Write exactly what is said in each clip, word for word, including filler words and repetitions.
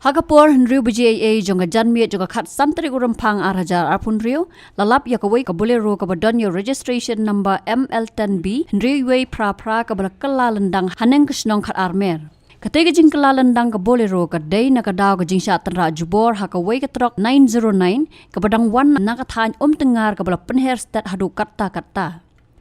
Ha ka por hynriew baje eiei jong ka janmiet jong ka khatsan tarik u Rymphang ar hajar arphew hynriew, la lap ïa kawei ka Bolero kaba don ïa u registration number M L ten B hynriew wei phra phra kaba la kylla lyndang haneng ka shnong Khatarmer. Katei ka jingkylla lyndang ka Bolero ka dei na ka daw ka jingshah tynrah jubor ha kawei ka trok nine zero nine kaba dang wan na ka thaiñ Umtyngngar kaba la pynher stet haduh katta katta.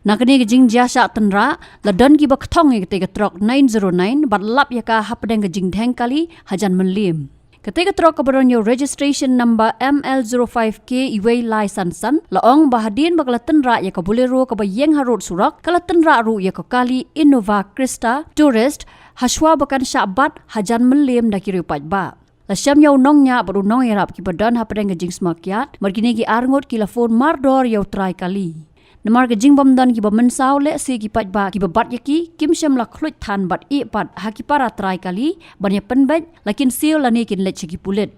Na kane ka jingjia shah tynrah, la don kiba kthong ïa katei ka trok nine zero nine bad lap ïa ka hapdeng ka jingdheng kali hajan Mylliem. Katei ka trok kaba don ïa u registration number M L zero five K wei lai san san, la ong ba hadien ba ka la tynrah ïa ka Bolero kaba ïeng harud surok, ka la tynrah ruh ïa ka kali Innova Crysta Tourist, hashwa ba kan shah bat hajan Mylliem da ki riew paidbah. La shem ïa u nongñiah bad u nongïarap kiba don hapdeng ka jingsma kiad, bad kine ki arngut ki la phone mardor ïa u trai kali. Namar ka jingbym don kiba mynsaw, lehse ki paidbah kiba bat ïa ki, kim shym la khluit than bad ïeh pat ha ki para trai kali ban ïa pynbeit, la kin siew lane kin leit sha ki pulit.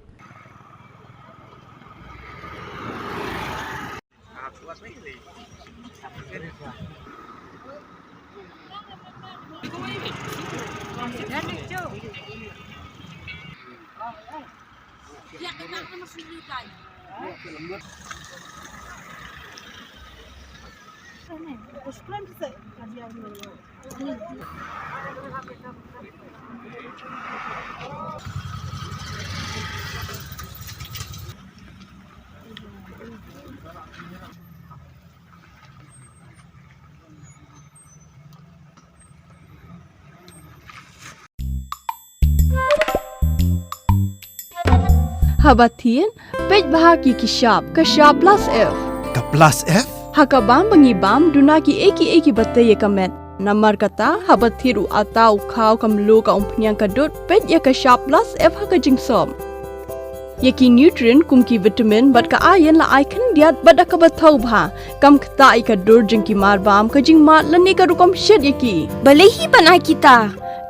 Haba thied, peit bha ki ki shap, ka shap plus F. Ka plus F? Ha ka bam ba ngi bam, duna ki ei ki ei kiba tei ïa ka met. Namar kata, haba thied u atta u khaw ka mluh ka umphniang ka dud, peit ïa ka shap plus F ha ka jingsop. Ïa ki nutrient kum ki vitamin bad ka iron la ai khyndiat bad da kaba thaw bha. Kam ktah ïa ka dur jong ki mar bam, ka jingmad lane ka rukom shet ïa ki. Balei hi ban ai kita?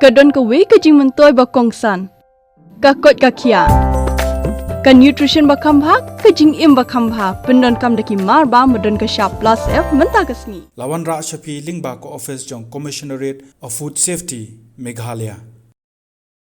Ka don kawei ka jingmyntoi ba kongsan. Ka koit ka khiah. Ka nutrition ba kham bha, ka jingim ba kham bha. Pyndonkam da ki mar bam ba don ka shap plus F mynta ka sngi. La wanrah sha phi lyngba ka office jong Commissionerate of Food Safety, Meghalaya.